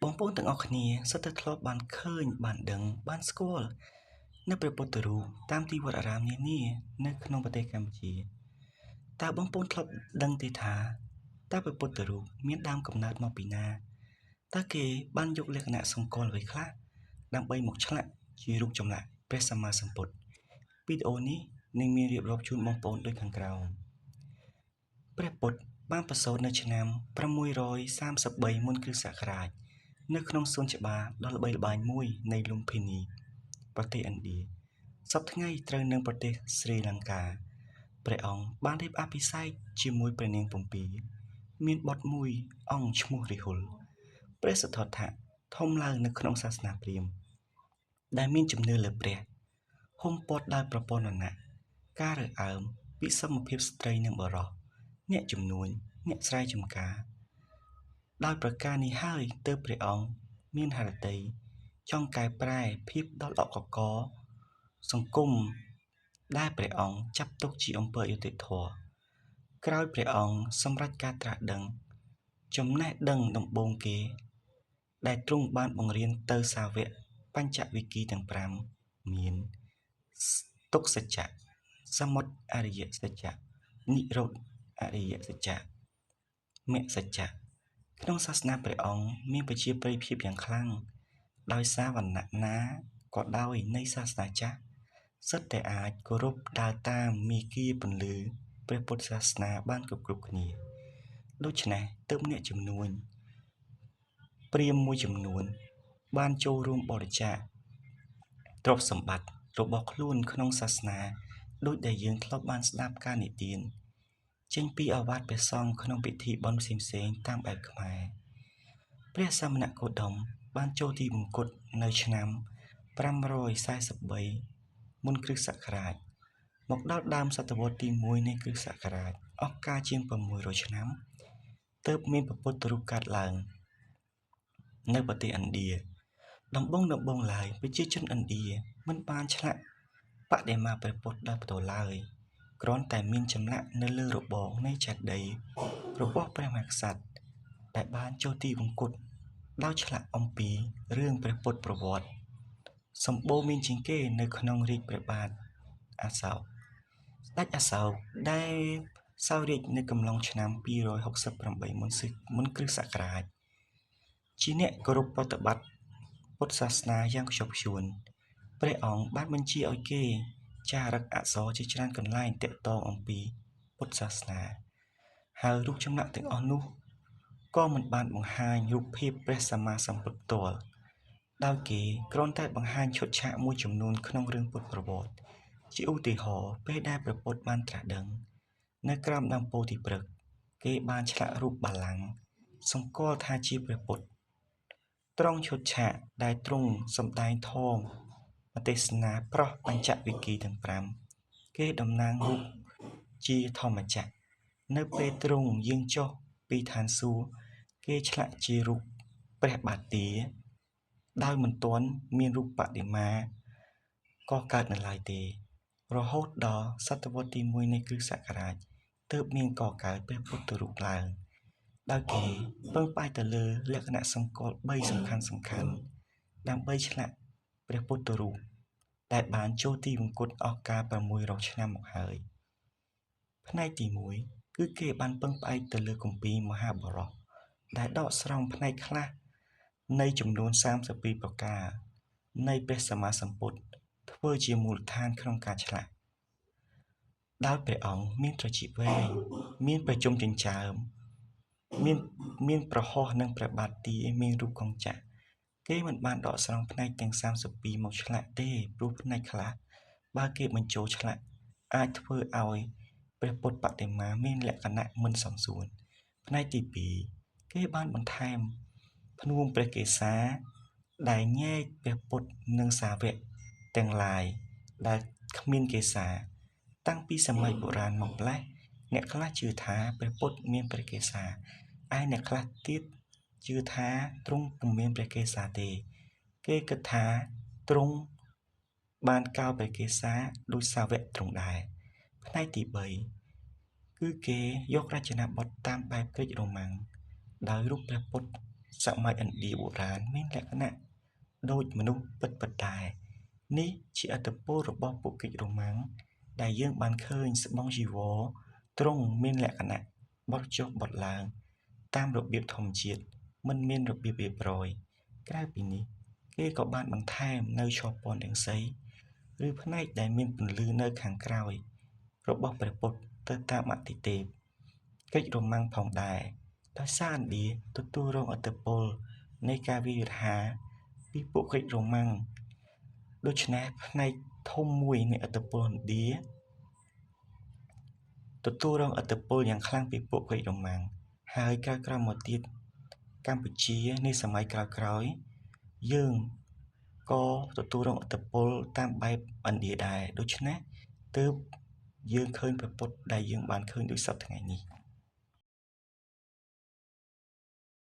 បងប្អូនទាំងអស់គ្នាសុទ្ធតែធ្លាប់បានឃើញបានដឹងបានស្គាល់នៅព្រះពុទ្ធរូបតាមទីវត្តអារាមនានានៅក្នុងប្រទេសកម្ពុជាតើបងប្អូនធ្លាប់ដឹងទេថាតើព្រះពុទ្ធរូបមានដើមកំណើតមកពីណាតើគេបានយកលក្ខណៈសម្គាល់អ្វីខ្លះដើម្បីមកឆ្លាក់ជារូបចម្លាក់ព្រះសម្មាសម្ពុទ្ធវីដេអូនេះនឹងមានរៀបរាប់ជូនបងប្អូនដូចខាងក្រោមព្រះពុទ្ធបានប្រសូតនៅឆ្នាំ633មុនគ្រិស្តសករាជនៅក្នុងសួនច្បារដ៏ល្បីល្បាញមួយនៃលុំភិនីប្រទេសឥណ្ឌាសព្វថ្ងៃត្រូវនឹងប្រទេសស្រីលង្កាព្រះអង្គបានរៀបអភិសេកជាមួយព្រះនាងពំពីមានបុត្រមួយអង្គឈ្មោះរាហុលព្រះសិទ្ធត្ថៈធំឡើងនៅក្នុងសាសនាព្រាហ្មណ៍ដែលមានជំនឿលើព្រះហុំព័ទ្ធដោយប្រពន្ធវណ្ណៈការរើសអើមវិសមភាពស្ត្រីនិងបុរសអ្នកជំនួញអ្នកស្រែចម្ការដោយប្រការនេះហើយទើបព្រះអង្គមានហឫទ័យចង់កែប្រែភាពដល់អកកសង្គមដែលព្រះអង្គចាប់ទុកជាអំពើអយុត្តិធម៌ក្រោយព្រះអង្គសម្រេចការត្រាស់ដឹងចំណេះដឹងដំបូងគេដែលទ្រង់បានបង្រៀនទៅសាវកបញ្ចវិគីទាំង5មានទុក្ខសច្ចៈសមុទអរិយសច្ចៈនិរោធអរិយសច្ចៈមគ្គសច្ចៈក្នុងសាសនាព្រះអង្គមានប្រជាប្រិយភាពយ៉ាងខ្លាំងដោយសារវណ្ណៈណាក៏ដោយនៃសាសនាចាស់សុទ្ធតែអាចគោរពដើរតាមមាគ៌ាពន្លឺព្រះពុទ្ធសាសនាបានគ្រប់គ្នាដូច្នេះទើបអ្នកជំនួញព្រាហ្មណ៍មួយចំនួនបានចូលរួមបរិច្ចាគទ្រព្យសម្បត្តិរបស់ខ្លួនក្នុងសាសនាដូចដែលយើងធ្លាប់បានស្ដាប់ការនិទានចេញពីឱវាទព្រះសង្ឃក្នុងពិធីបុណ្យផ្សេងៗតាមបែបខ្មែរព្រះសមណគោតមបានចូលទីវង្គតនៅឆ្នាំ543មុនគ្រិស្តសករាជមកដល់ដើមសតវត្សទី1នៃគ្រិស្តសករាជអស់កាលជាង600ឆ្នាំទើបមានព្រះពុទ្ធរូបកើតឡើងនៅប្រទេសឥណ្ឌាដំបូងឡើយប្រជាជនឥណ្ឌាមិនបានឆ្លាក់បដិមាព្រះពុទ្ធដោយផ្ទាល់ឡើយគ្រាន់តែមានចម្លាក់នៅលើរបងនៃចេតិយរបស់ព្រះមហាក្សត្រដែលបានចូលទីវង្គតដោយឆ្លាក់អំពីរឿងព្រះពុទ្ធប្រវត្តិសម្បូរមានជាងគេនៅក្នុងរាជព្រះបាទអសោកស្ដេចអសោកដែលសោយរាជនៅកំឡុងឆ្នាំ268មុនគ្រិស្តសករាជជាអ្នកគោរពប្រតិបត្តិពុទ្ធសាសនាយ៉ាងខ្ជាប់ខ្ជួនព្រះអង្គបានបញ្ជាឲ្យគេចារឹកអក្សរជាច្រើនកន្លែងទាក់ទងអំពីពុទ្ធសាសនាហើយរូបចម្លាក់ទាំងអស់នោះក៏មិនបានបង្ហាញរូបភាពព្រះសម្មាសម្ពុទ្ធផ្ទាល់ដោយគេគ្រាន់តែបង្ហាញឈុតឆាកមួយចំនួនក្នុងរឿងពុទ្ធប្រវត្តិជាឧទាហរណ៍ពេលដែលព្រះពុទ្ធបានត្រាស់ដឹងនៅក្រោមដើមពោធិព្រឹក្សគេបានឆ្លាក់រូបបល្ល័ង្កសម្គាល់ថាជាព្រះពុទ្ធត្រង់ឈុតឆាកដែលទ្រង់សម្ដែងធម៌ទេសនាប្រោះបញ្ចវិគីទាំង5គេតំណាងរូបជាធម្មចក្រនៅពេលទ្រង់យាងចុះពីឋានសួគ៌គេឆ្លាក់ជារូបព្រះបាទទាដោយមិនទាន់មានរូបបដិមាក៏កើតនៅឡើយទេរហូតដល់សតវត្សទី1នៃគ្រិស្តសករាជទើបមានកកើតព្រះពុទ្ធរូបឡើងដោយគេពឹងផ្អែកទៅលើលក្ខណៈសម្គាល់3សំខាន់ដើម្បីឆ្លាក់ព្រះពុទ្ធរូបដែលបានចូលទីវង្គតអស់កាល600ឆ្នាំមកហើយផ្នែកទី1គឺគេបានពឹងផ្អែកទៅលើគម្ពីរមហាបរោះដែលដកស្រង់ផ្នែកខ្លះនៃចំនួន32ប្រការនៃព្រះសម្មាសម្ពុទ្ធធ្វើជាមូលដ្ឋានក្នុងការឆ្លាក់ដោយព្រះអង្គមានត្រចៀកវែងមានប្រជុំចិញ្ចើមមានប្រហោះនិងព្រះបាទទាមានរូបកងចក្រគេមិនបានដកស្រង់ផ្នែកទាំង32មកឆ្លាក់ទេព្រោះផ្នែកខ្លះបើគេបញ្ចូលឆ្លាក់អាចធ្វើឲ្យព្រះពុទ្ធបដិមាមានលក្ខណៈមិនសមសួនផ្នែកទី2គេបានបន្ថែមភ្នួងព្រះកេសាដែលញែកព្រះពុទ្ធនិងសាវកទាំងឡាយដែលគ្មានកេសាតាំងពីសម័យបុរាណមកម្ល៉េះអ្នកខ្លះជឿថាព្រះពុទ្ធមានព្រះកេសាឯអ្នកខ្លះទៀតជឿថាទ្រង់ពុំមានព្រះកេសាទេគេគិតថាទ្រង់បានកោរព្រះកេសាដូចសាវកទ្រង់ដែរផ្នែកទី3គឺគេយករចនាបថតាមបែបក្រិករ៉ូម៉ាំងដោយរូបព្រះពុទ្ធ សម័យឥណ្ឌាបុរាណមានលក្ខណៈដូចមនុស្សពិតៗដែរ នេះជាឥទ្ធិពលរបស់ពួកក្រិករ៉ូម៉ាំង ដែលយើងបានឃើញស្បង់ចីវរទ្រង់មានលក្ខណៈបត់ចុះបត់ឡើង តាមរបៀបធម្មជាតិ មិនមានរបៀបរៀបរយ ក្រៅពីនេះ គេក៏បានបន្ថែមនូវឆបព័ន្ធរង្សី ឬផ្នែកដែលមានពន្លឺនៅខាងក្រោយរបស់ព្រះពុទ្ធទៅតាមអាទិទេពក្រិករ៉ូម៉ាំងផងដែរ ដោយសារឥណ្ឌាទទួលរងឥទ្ធិពលនៃការវាយប្រហារពីពួកក្រិករ៉ូម៉ាំង ដូច្នេះផ្នែកធំមួយនៃឥទ្ធិពលឥណ្ឌាទទួលរងឥទ្ធិពលយ៉ាងខ្លាំងពីពួកក្រិករ៉ូម៉ាំង ហើយក្រោយៗមកទៀតកម្ពុជានៃសម័យក្រោយៗយើងក៏ទទួលរងឥទ្ធិពលតាមបែបឥណ្ឌាដែរ ដូច្នេះទើបយើងឃើញព្រះពុទ្ធដែលយើងបានឃើញដូចសព្វថ្ងៃនេះ។